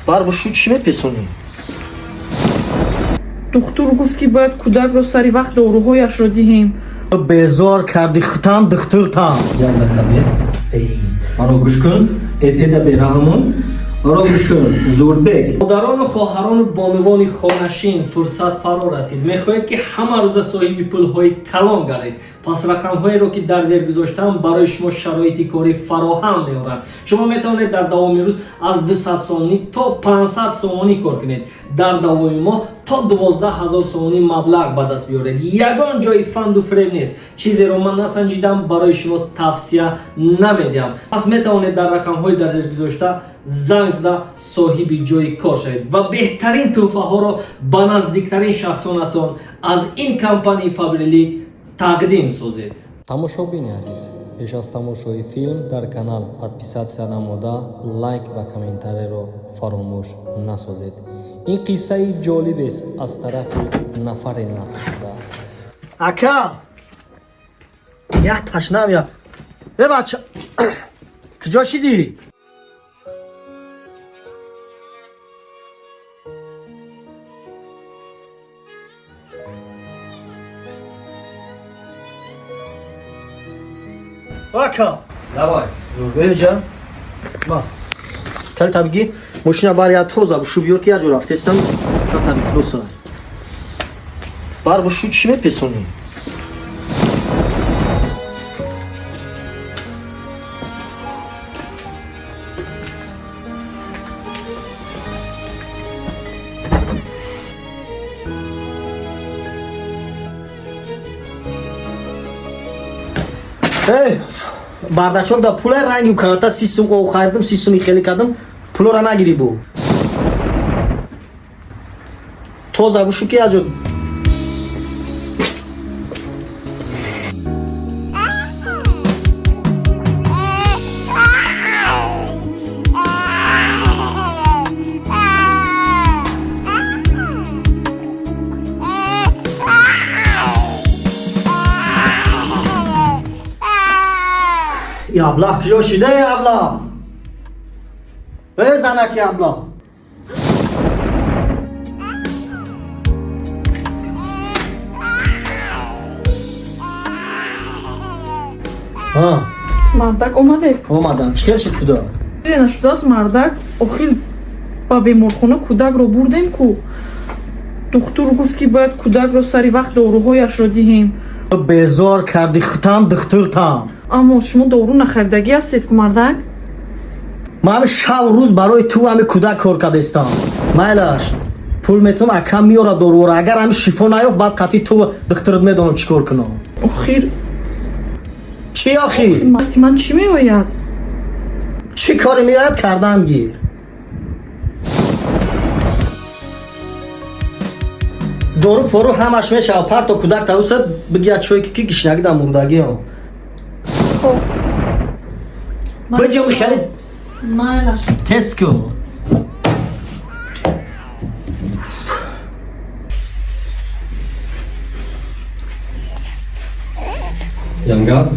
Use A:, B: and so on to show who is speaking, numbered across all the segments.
A: Барбушу чӣ мепесонӣ?
B: Духтур гуфт, ки бояд кӯдакро сари вақт доруҳояшро диҳем.
A: Безор карди, хутам духтуртам.
C: Як дақиқа бест. Маро гӯш кун, эда бераҳмон. Маро гӯш кун, Зурбек. Модарону хоҳарону бонувони хонашин, фурсат фаро расид. Мехоҳед, ки ҳама рӯза соҳиби пулҳои калон гардед? Пас рақамҳоеро, ки дар зер гузоштам, барои шумо шароити корӣ фароҳам меоранд. Шумо метавонед дар давоми рӯз аз 200 сомонӣ то 500 сомонӣ кор кунед, дар давоми моҳ то 12 000 сомонӣ маблағ ба даст биёред. Ягон ҷои фанду фиреб нест. Чизеро ман насанҷидам, барои шумо тавсия намедиҳам. Пас метавонед дар рақамҳои дар зер гузошта занг зада, соҳиби ҷои кор шавед ва беҳтарин тӯҳфаҳоро ба наздиктарин шахсонатон аз ин компанияи Фаберлик тақдим созед.
D: Тамошобини азиз, пеш аз тамошои филм дар канал подписаться намуда, лайк ва комментарийро фаромӯш насозед. Ин қиссаи ҷолибест, аз тарафи нафаре нақл шудааст.
A: Ака, як ташнам я. Э, бача, куҷо шидӣ? Ака.
C: Давай.
A: Зурбеҷа, ма калта биги, мошина бар я тоза бушу биёр, ки як ҷо рафтестам. Калта бифлоса бар бушу. Чӣ мепесонӣ? Эй, бардачок да пулай ранги карата 30 сум о харидам, 30 суми хеле кардам, пулора нагирӣ бу. Тоза бушу, ки як ҷо. И аблаҳ куҷо шида, э аблаҳ? Э, занаки аблаҳ. Ҳа.
B: Мардак, омадед?
A: Омадам. Чӣ хел шид кӯдак?
B: Чизе нашудааст, мардак. Охир ба беморхона кӯдакро бурдем ку. Духтур гуфт, ки бояд кӯдакро сари вақт доруҳояшро диҳем.
A: Безор карди, хутам духтуртам.
B: Аммо шумо дору нахаридагӣ ҳастед ку, мардак.
A: Ман ҳами шав рӯз барои ту ҳами кӯдак кор кардестам. Майлаш, пул метавон, акам меёрад доруора. Агар ҳами шифо наёфт, баъд қатъи ту духтурат медонам чӣ кор кунам.
B: Охир.
A: Чӣ охир?
B: Дасти ман чӣ меояд?
A: Чӣ коре меояд, кардан гир. Дору пору ҳамаш мешава. Парто кӯдак тавусад, бигия чой, ки гишнагӣ дар мурдагиам.
B: Хоб.
A: Биҷум, хеле.
B: Майлаш.
A: Тез ку.
C: Янга.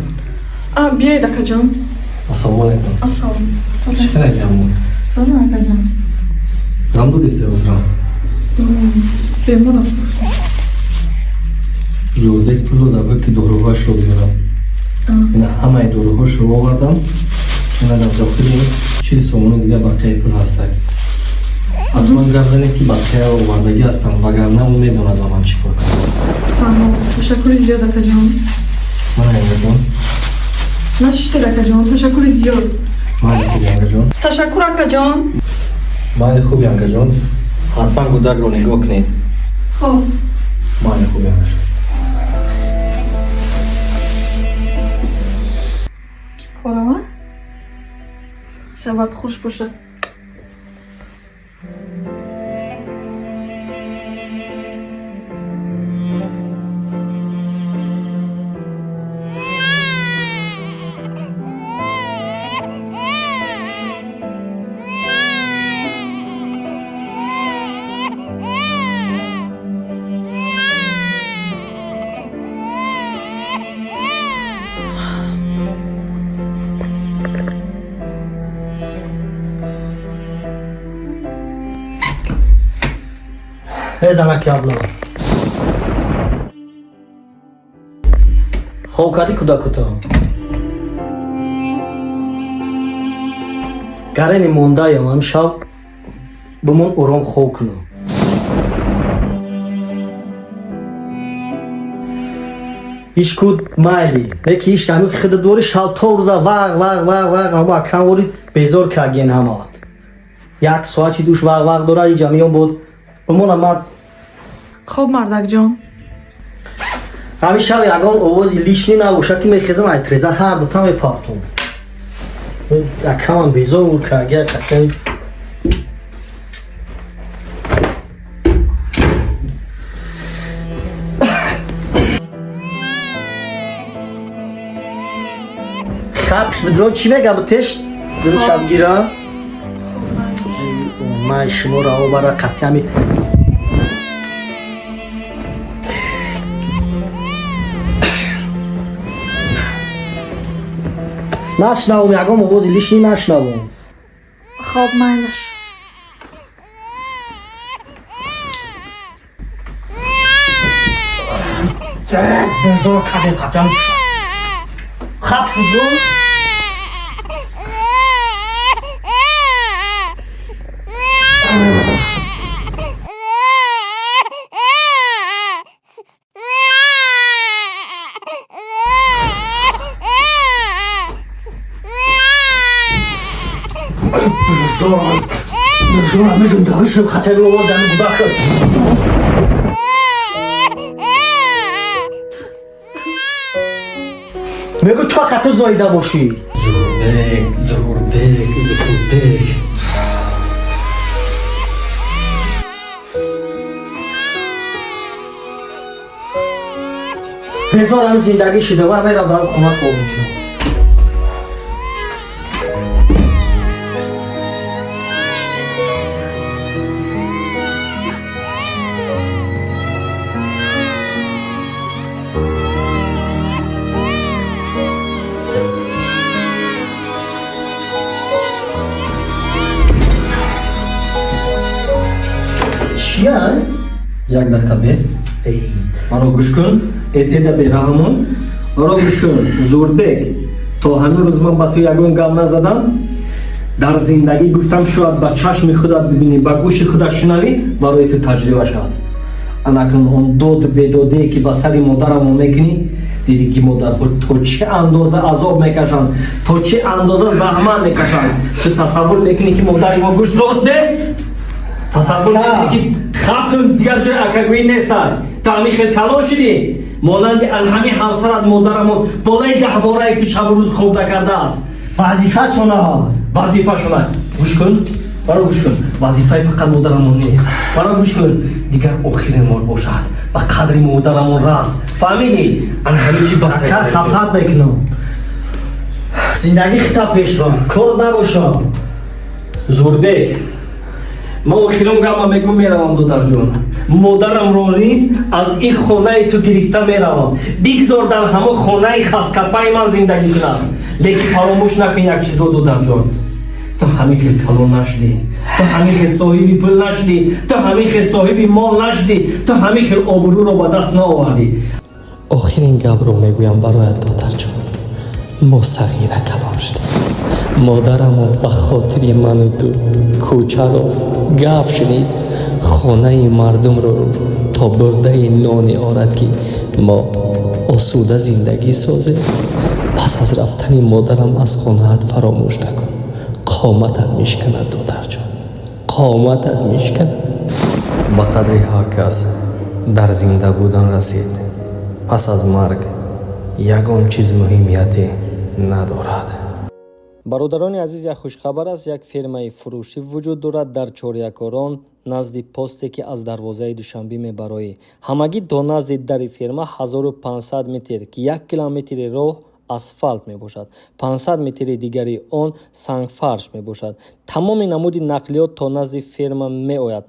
B: А, биёед, акаҷон.
C: Ассалому алайкум.
B: Ассалом.
C: Чӣ хеле, янга?
B: Созан, акаҷон.
C: Ғам додисте озра?
B: Бемор аст.
C: Зурбек пул дода буд, ки доруҳояшро биёрам. Ина, ҳамаи доруҳошро овардам. Ина, дар дохили 40 сомони дига бақияи пул ҳастак. Ҳатман гап занед, ки бақия овардагӣ ҳастам, вагарна ӯ медонад ба ман чӣ кор кунад.
B: Фаҳмо, ташаккури зиёд, акаҷон.
C: Мана, янгаҷон.
B: Нашиштед, акаҷон, ташаккури зиёд.
C: Майли, хуб, янгаҷон.
B: Ташаккур, акаҷон.
C: Майли, хуб, янгаҷон, ҳатман кӯдакро нигоҳ кунед.
B: Хоб.
C: Майли, хуб, янгаҷон.
B: Хорава, шабат хуш бошад.
A: Эй занаки абла. Хоб кардӣ кӯдакуто? Гарени мондаям ҳам шаб бимон ором хоб кунам. Ҳеч куд майли. Неки ҳеч ҳами хида дори шаб то рӯза вағ вағ вағ вағ ҳама акам ворид безор карген ҳама. Як соат чи душ вағ вағ дорад иҷа миён буд. Бимонам ман
B: Хоб, мардакҷон.
A: Ҳамин шаб ягон овози лишний набошад ки мехезам ай треза ҳар дута мепартом. Акамам безор карга какай. Хапш бидрон чӣ мега бутеш зир шабгира? Май шуморо овара қатъи нашнавам ягон овози лишний нашнавам.
B: Хоб, майлаш.
A: Безор кардем қатъан. Хап шуд бу? Безор. Безор, ҳами зиндагӣ шуд қатъан овоз ҳами кӯдак. Мегӯ ту фақат зоида бошӣ.
C: Зурбек, Зурбек, Зурбек.
A: Безор ҳами зиндагӣ шуда ва мерам дар хона хоб мекунам. Чия?
C: Як дақиқа бест.
A: Эй,
C: Маро гӯш кун, эда бераҳмон. Маро гӯш кун, Зурбек. То ҳамин рӯз ман ба ту ягон гап назадам. Дар зиндагӣ гуфтам шояд ба чашми худат бибинӣ, ба гӯши худат шунавӣ, барои ту таҷриба шавад. Анакнун он доду бедодае ки ба сари модарамон мекунӣ, дидӣ ки модарҳо то чӣ андоза азоб мекашанд, то чӣ андоза заҳмат мекашанд. Ту тасаввур мекунӣ ки модари мо гӯшт рост нест? Тасаввур мекунӣ ки хаб кун, дигар ҷои акагӯӣ нестад. Ту ҳамин хел калон шудӣ, монанди алҳами ҳамсарат модарамон болои гаҳворае ту шабу рӯз хоб накардааст.
A: Вазифашона.
C: Вазифашона. Гӯш кун, баро гӯш кун. Вазифаи фақат модарамон нест. Баро гӯш кун, дигар охири мор бошад. Ба қадри модарамон раст. Фаҳмидӣ? Ана ҳамин чи бас.
A: Ака хафат мекунам. Зиндагӣ хита пеш бар, кор набошад.
C: Зурбек, ман охирон гапа мегӯм, меравам, додарҷон. Модарамро низ аз ин хонаи ту гирифта меравам. Бигзор дар ҳамон хонаи хаскапаи ман зиндагӣ кунам. Лекин фаромӯш накун як чизро, додарҷон. Ту ҳамин хел калон нашудӣ, ту ҳамин хел соҳиби пул нашудӣ, ту ҳамин хел соҳиби мол нашудӣ, ту ҳамин хел обрӯро ба даст наовардӣ. Охирин гапро мегӯям бароят, додарҷон. Мо сағира калон шудем. Модарамон ба хотири ману ту кӯчаро гап шунид, хонаи мардумро то бурдаи ноне орад, ки мо осуда зиндагӣ созем. Пас аз рафтани модарам аз хонаат фаромӯш накун. Қоматат мешиканад, додарҷон, қоматат мешиканад. Ба қадри ҳар кас дар зинда будан расид, пас аз марг ягон чиз муҳимияте надорад. Бародарони азиз, як хушхабар аст. Як фирмаи фурӯшӣ вуҷуд дорад дар Чорякорон, назди посте ки аз дарвозаи Душанбе мебароӣ. Ҳамагӣ то назди дари фирма 1500 метр, ки як километри роҳ асфалт мебошад, 500 метри дигари он сангфарш мебошад. Тамоми намуди нақлиёт то назди фирма меояд.